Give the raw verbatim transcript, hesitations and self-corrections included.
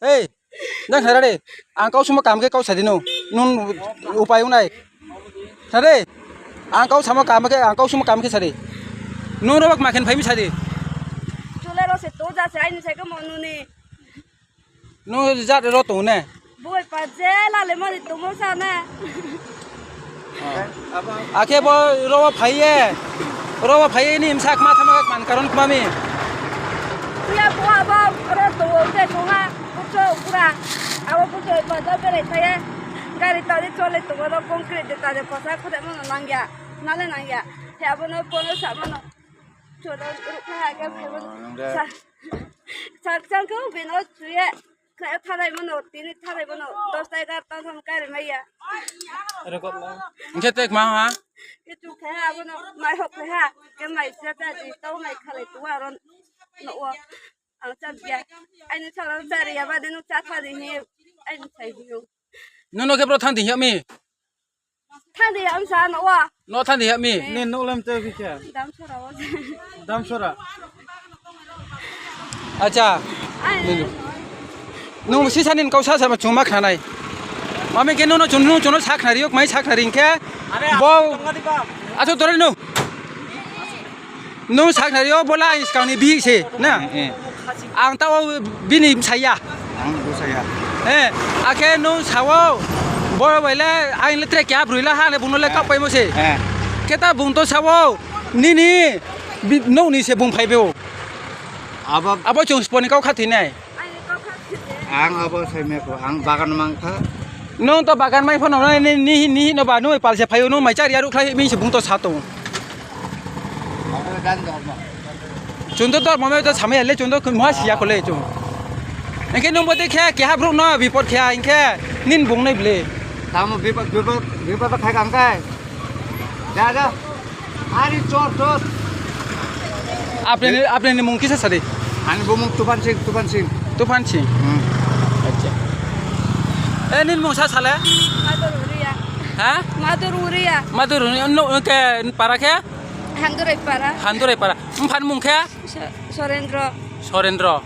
Ei, nang khna ra de. Ang kau sumo kam khe kau sa di nung. Nung upai ong nai. Khna de. Ang kau samo kam khe, ang kau sumo kam khe sa di. Nung ro kma khe phai mi sa di. Chule ro se to ja se aini sai khe mo nung ni. Nung jat ro tong ne? Boi pa je lale mani tongmo sa ne. Akhe bo ro wo phai ye. Ro wo phai ye ni msa kma thama khe kman karon kma mi. Tuya bo abo ro tong wo je tong ha. Kucho pura. Abo kucho pa je berai phai ye. Gari tadi chole tong wo ro concrete de tadi kosa khude mano nangya. Nale nangya. He abo no pono sa mano. Chole ruh kha ha ga phai mano. Sa. Sak chang khe bini o chuye. Khe thanai mano, tini thanai mano, dos ta egarota thang kari mai ya. Hing khe tek ma ha? Khe chu khe ha, abono mai hok khe ha, khe mai cha cha di, tau mai khalai tu aro no o. Ang cha ya. Aini sala cha ri ya ba de no cha tha di hi. Aini sai hi o. Nono khe bro thang di hi mi. Thang di ya, ang sa no wa. No thang di ya mi. Ni no lam cha bi khe. Damsora wa. Damsora. Acha. Ai. Nung sisa ni kau sa sa ma chungma khnanai. Mami khe nono chung, nung chung no sa khnari yok, mai sa khnari hing khe. Bo. Achu tore no. Nung sakhnari o bola ang skang ni bihih se na? Eh, eh. Ang tao bini bsai ya. Ang bsai ya. Eh, akhe nung sa o, bo bai le ang le tre keha broi la ha le bung no le kau paimo se. Eh. Khe ta bung to sa o, nini bi-, nouh ni se bung phai be o. Abo chung spo ni kau khathoi nai. Ang abo sai me ko, ang bagan mang kha. Nung to bagan mai phano ni, ni, ni no ba nung pal se phai o, nung mai chari aru khlai mi se bung to sa tong. Abo dan dormo. Chung to dormo me to samai le chung to khun ma siya kho le chung. Hing khe nung bo de khe, keha brouh no bipot khe, hing khe nin bung nai ble. Tamo bipot, bipot, bipot khai kang kai. Ja, ja. Ari chor, chor. Apni ni, apni ni mung kisa sa di? Ani bumung Tuphan Sing, Tuphan Sing. Tuphan Sing. Hmm. Acha. Eh, nin mung sa sale? Madur Uria. Ha? Madur Uria. Madur Uria. No, ke para khe? Handurai para. Handurai para. Mphan mung khe? So-, Sorendro. Sorendro.